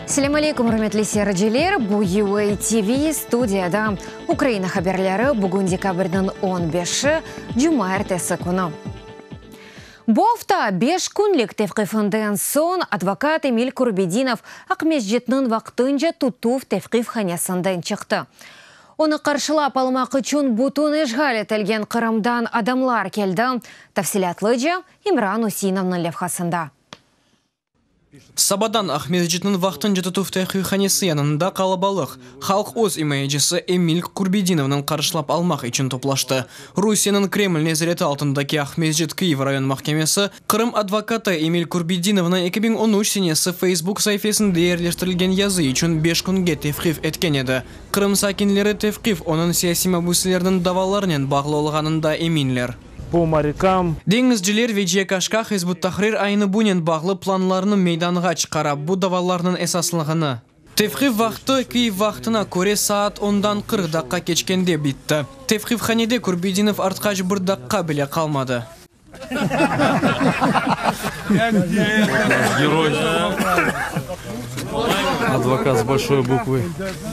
Selâm aleykum, ürmetli seyirciler! Bu UA TV, studiyada Ukraina haberleri, bugün dekabrniñ on beşi, cumaertesi künü. Bu afta beş künlik tevqifinden soñ advokat Emil Kurbedinov Aqmescitniñ vaqtınca tutuv tevqifhanesinden çıqtı. Onı qarşılap almaq içün bütün işğal etilgen Qırımdan adamlar keldi, tafsilâtlıca İmran Useinovnıñ levhasında. Sabadan Aqmescitniñ vaqtınca tutuv tevqifhanesi yanında qalabalıq halq öz imayecisi Emil Kurbedinovnıñ qarşılap almaq içün toplaştı. Rusiyeniñ Kreml nezareti altındaki Aqmescit Kyiv rayon mahkemesi Qırım advokatı Emil Kurbedinovnı 2013 senesi Facebook saifesinde yerleştirilgen yazı içün beş künge tevqif etken edi. Qırım sakinleri tevqif onıñ siyasiy mabüslerniñ davalarınen bağlı olğanında eminler. Po morâkam. Deñizciler Veciye Kaşka Hizb ut-Tahrir aynı bunen bağlı planlarnı meydanğa çıqara, bu davalarnıñ esaslığını. Tevqif vaqtı Kyiv vaqtına köre saat ondan 40 daqqa keçkende bitti. Tevqifhanede Kurbedinov artqaç bir daqqa bile qalmadı. Geroy. Advokat s bolşoy bukvı.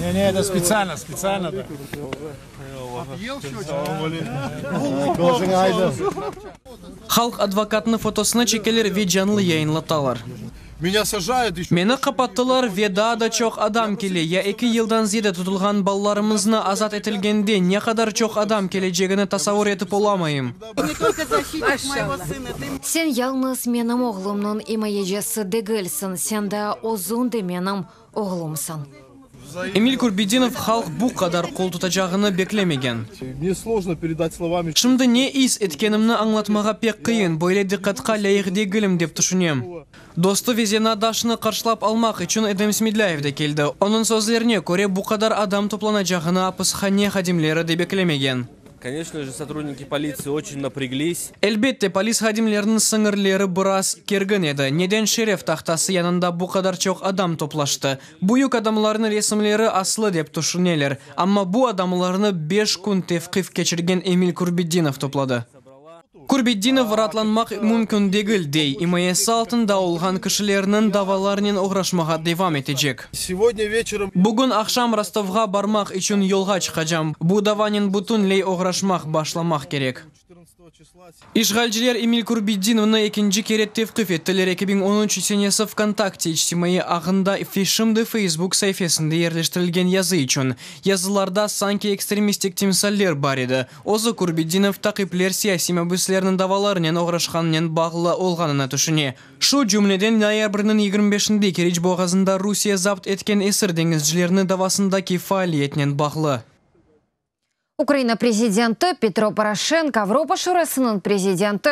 Ne, ne, eto spetsialno, spetsialno tak. Halq advokatnı fotosını çekeler ve canlı yayınlatalar. Meni qapattılar ve daa da çoq adam kele. Ya eki yıldan ziyade tutulğan balalarımıznı azat etilgende ne qadar çoq adam kelecegini tasavur etip olamayım. Sen yalıñız menim oğlumnıñ imayecisi degilsiñ, sen daa özüñ de menim oğlumsıñ. Emil Kurbedinov halq bu qadar qol tutacağını beklemegen. Şimdi ne is etkenimni añlatmağa pek qıyın, böyle diqqatqa lâyıq degilim, dep tüşünem. Dostu ve zenaatdaşını qarşılap almaq içün Edem Smedlâyev de keldi. Onıñ sözlerine köre, bu qadar adam toplanacağını apishane hadimleri de beklemegen. Koneçno je, sotrudniki politsii oçen naprâglis. Elbette, polis hadimleriniñ sıñırleri biraz kergin edi. Neden şeref tahtası yanında bu qadar çoq adam toplaştı? Büyük adamlarnıñ resimleri aslı dep tüşüneler. Amma bu adamlarnı beş kün tevqif keçirgen Emil Kurbedinov topladı. Kurbedinov raatlanmaq mümkün degil, dey, imayesi altında olğan kişilerniñ davalarınen oğraşmağa devam etecek. Bugün aqşam Rostovğa barmaq içün yolğa çıqacam. Bu davanen bütünley oğraşmaq başlamaq kerek. İşğalciler Emil Kurbedinovnı ekinci kere tevqif ettiler, 2013 senesi VKontakte içtimaiy ağında ve şimdi Facebook saifesinde yerleştirilgen yazı içün. Yazılarda sanki ekstremistik timsaller bar edi. Özü Kurbedinov taqipler siyasiy mabüslerniñ davalarınen oğraşqanınen bağlı olğanını tüşüne. Şu cümleden noyabrniñ 25-inde Keriç boğazında Rusiye zapt etken esir deñizcilerni davasındaki faaliyetnen bağlı. Ukraina prezidenti Petro Poroşenko Avropa Şurasınıñ prezidenti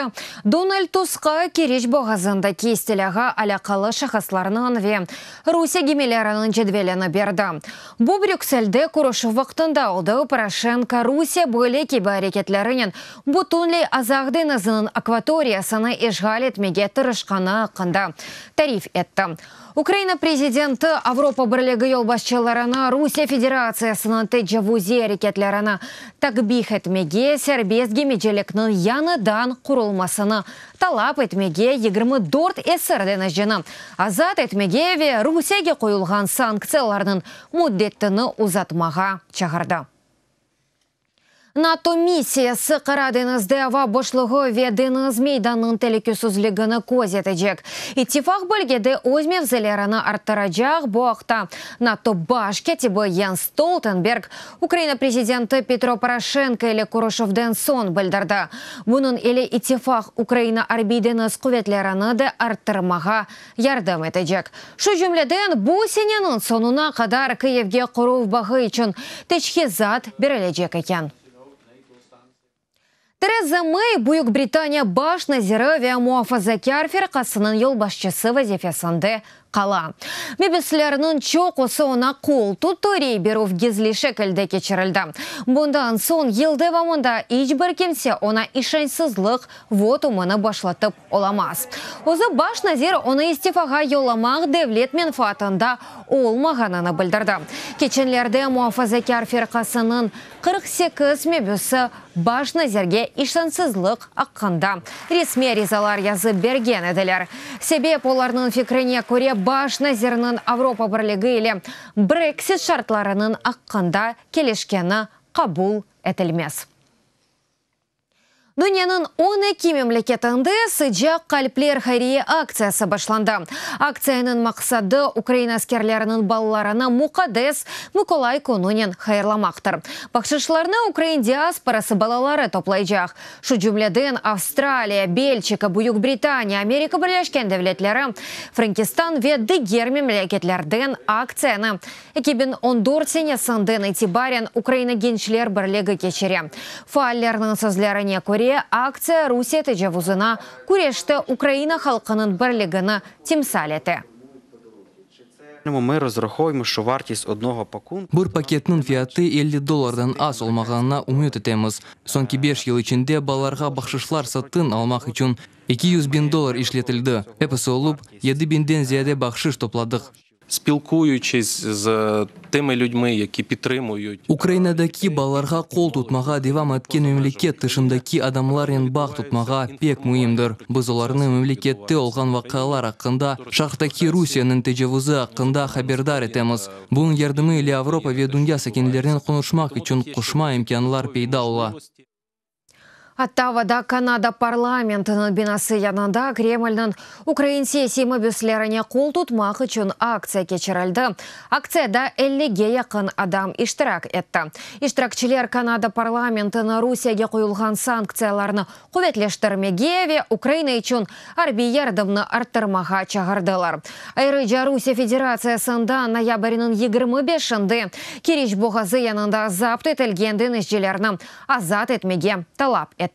Donald Tuskqa Keriç boğazındaki istilâğa alâqalı şahıslarnıñ ve Rusiye gemileriniñ cedvelini berdi. Bu Brükselde körüşüv vaqtında oldı. Poroşenko Rusiye böyle kibi areketlerinen bütünley Azaq deñiziniñ akvatoriyasını işğal etmege tırışqanı aqqında tarif etti. Ukraina prezidenti Avropa Birligi yolbaşçılarını Rusiye Federatsiyasınıñ tecavuziy areketlerini takbih etmege, serbest gemicilikniñ yañıdan qurulmasını talap etmege, 24 esir deñizcini azat etmege ve Rusiyege qoyulğan sanktsiyalarnıñ müddetini uzatmağa çağırdı. NATO missiyası Qara deñizde ava boşluğı ve deñiz meydanınıñ telükesizligini köz etecek. İttifaq bölgede öz mevzilerini arttıracaq. Bu aqta NATO baş kâtibi Jens Stoltenberg Ukraina prezidenti Petro Poroşenko ile körüşüvden soñ bildirdi. Bunıñ ile ittifaq Ukraina Arbiy-deñiz quvetlerini de arttırmağa yardım etecek. Şu cümleden, bu seneniñ soñuna qadar Kıyivge qoruv bağı içün teçhizat berilecek eken. Tereza Mey Büyük Britaniya baş naziri ve Muafazakâr firqasınıñ yolbaşçısı vazifesinde qala. Mebüslerniñ çoqusı oña qol tuttı, rey berüv gizli şekilde keçirildi. Bundan soñ yıl devamında iç bir kimse oña işançsızlıq votumını başlatıp olamaz. Özü baş nazir onı istifağa yollamaq devlet menfaatında olmağanını bildirdi. Keçenlerde Muafazakâr firqasınıñ 48 mebüsi. Baş nazirge işançsızlıq aqqında resmiy arizalar yazıp bergen ediler. Sebep, olarnıñ fikrine köre, baş nazirniñ Avropa Birligi ile Brexit şartlarınıñ aqqında kelişkeni qabul etilmez. Dünyanıñ 12 memleketinde Sıcaq qalpler hayriye aktsiyası başlandı. Aktsiyanıñ maqsadı, Ukraina askerleriniñ balalarını muqaddes Mıkolay kününen hayırlamaqtır. Bahşışlarnı ukrain diasporası balaları toplaycaq. Şu cümleden, Avstraliya, Belçika, Büyük Britaniya, Amerika Birleşken Devletleri, Frenkistan ve diger memleketlerden aktsiyanı 2014 senesinden itibaren Ukraina Gençler Birligi keçire. Faallerniñ sözlerine köre, aktsiya Rusiye tecavuzına küreşte Ukraina halqınıñ birligini timsal ete. Bir paketniñ fiyatı 50 dollardan az olmağanına ümüt etemiz. Soñki beş yıl içinde balalarğa bahşışlar satın almaq içün 200 biñ dollar işletildi. Episi olıp, yedi biñden ziyade bahşış topladıq. Spilkuyuçis z timi lüdmi, yaki pitrimuyut. Ukrainadaki balalarğa qol tutmağa devam etken memleket tışındaki adamlarnen bağ tutmağa pek müimdir. Biz olarnı memlekette olğan vaqialar aqqında, şarqtaki Rusiyeniñ tecavuzı aqqında haberdar etemiz. Bunıñ yardımı ile Avropa ve dünya sakinlerinen qonuşmaq içün qoşma imkânlar peyda ola. Ottavada Kanada parlamentiniñ binası yanında Kremlniñ ukrain siyasiy mabüslerine qol tutmaq içün aktsiya keçirildi. Aktsiyada ellige yaqın adam iştirak etti. İştirakçiler Kanada parlamentini Rusiyege qoyulğan sanktsiyalarnı quvetleştirmege ve Ukraina içün arbiy yardımnı arttırmağa çağırdılar. Ayrıca Rusiye Federatsiyasında noyabrniñ 25-inde Keriç boğazı yanında zapt etilgen deñizcilerni azat etmege talap ettiler.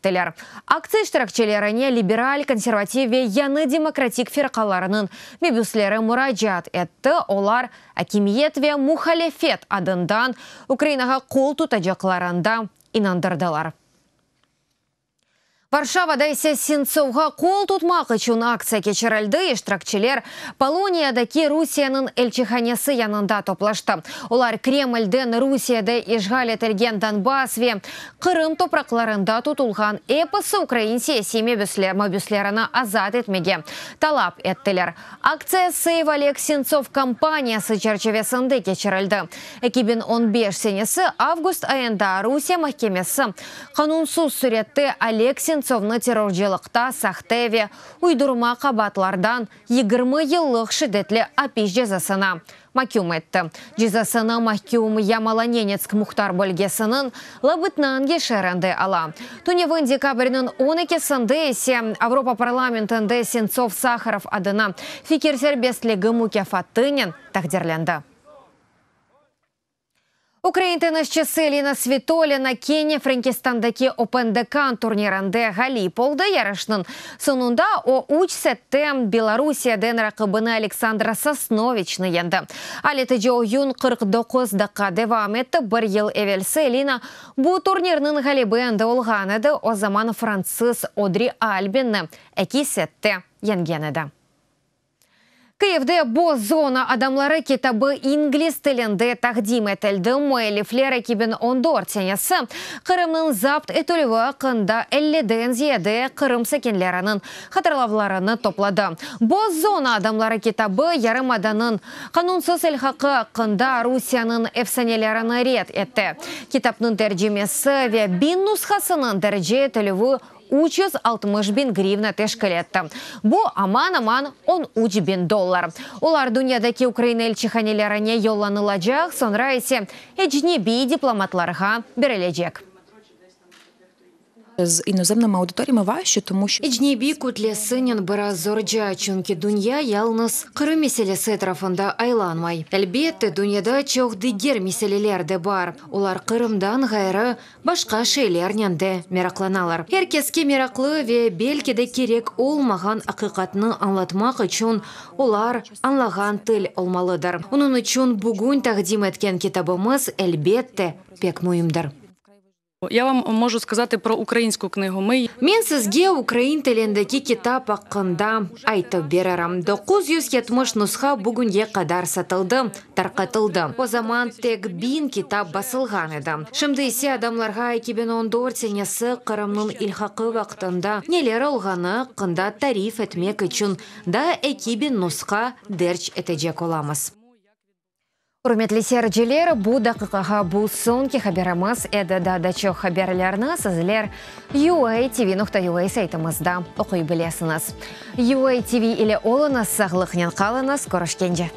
Aktsiya iştirakçilerine liberal, konservativ ve yañı demokratik firqalarınıñ mebüsleri muracaat etti, olar akimiyet ve muhalefet adından Ukrainağa qol tutacaqlarında inandırdılar. Varşavada ise Sentsovğa qol tutmaq içün aktsiya keçirildi. İştirakçiler Poloniyadaki Rusiyeniñ elçihanesi yanında toplaştı. Olar Kremlden Rusiyede işğal etilgen Donbass ve Qırım topraqlarında tutulğan episi ukrain siyasiy mabüslerini azat etmege talap ettiler. Aktsiya Save Oleg Sentsov kampaniyası çerçivesinde keçirildi. 2015 senesi avgust ayında Rusiye mahkemesi qanunsız sürette Oleg Sentsovnı terrorcılıqta sahte ve uydurma qabaatlardan 20 yıllıq şiddetli apis cezasına maküm etti. Cezasını mahküm Yamalo-Nenetsk muhtar bölgesiniñ Labıtnangi şeerinde ala. Tünevin dekabrniñ on ekisinde ise Avropa parlamentinde Sentsov Saharov adına fikir serbestligi mukâfatınen taqdirlendi. Ukrain tennisçisi Elina Svitolina kene Frenkistandaki Open de Cannes turnirinde ğalip oldı. Yarışnıñ soñunda o, üç sette Belarusiyeden raqibini Aleksandra Sosnoviçni yeñdi. Al etici oyun 49 daqqa devam etti. Bir yıl evelsi Elina bu turnirniñ ğalibi endi olğan edi, o zaman fransız Odri Albinni eki sette yeñgen edi. Kıyivde Boz zona adamları kitabı ingliz tilinde taqdim etildi. Müellifler 2014 senesi Qırımnıñ zapt etilüvi aqqında elliden ziyade Qırım sakinleriniñ hatırlavlarını topladı. Boz zona adamları kitabı yarımadanıñ qanunsız ilhaqı aqqında Rusiyeniñ efsanelerini red etti. Kitapnıñ tercimesi ve biñ nushasınıñ derc etilüvi 360 biñ grivna teşkil etti. Bu, aman-aman 13 biñ dollar. Olar dünyadaki Ukraina elçihanelerine yollanılacaq, soñra ise ecnebiy diplomatlarğa berilecek. Ecnebiy kütlesinen biraz zorca, çünki dünya yalnız Qırım meselesi etrafında aylanmay. Elbette, dünyada çoq diger meseleler de bar, olar Qırımdan ğayrı Başqa şeylernen de meraqlanalar. Er keske meraqlı ve belki de kerek olmağan aqiqatnı añlatmaq içün olar añlağan til olmalıdır. Onıñ içün bugün taqdim etken kitabımız, elbette, pek müimdir. Я вам можу сказати про українську книгу. Ми Men sizge ukrain tilindeki kitap aqqında aytıp bererim. 970 nusha bugünge qadar satıldı, tarqatıldı. O zaman tek 1000 kitap basılğan edi. Şimdi ise adamlarğa 2014 senesi Qırımnıñ ilhaqı vaqtında neler olğanı aqqında tarif etmek içün daa 2000 nusha derc etecek olamız. Ürmetli seyirciler, bu daqiqağa bu soñki haberimiz edi. Daa da çoq haberlerni sizler uatv.ua saytımızda oquy bilesiñiz. UATV ile oluñız, sağlıqnen qalıñız, körüşkence.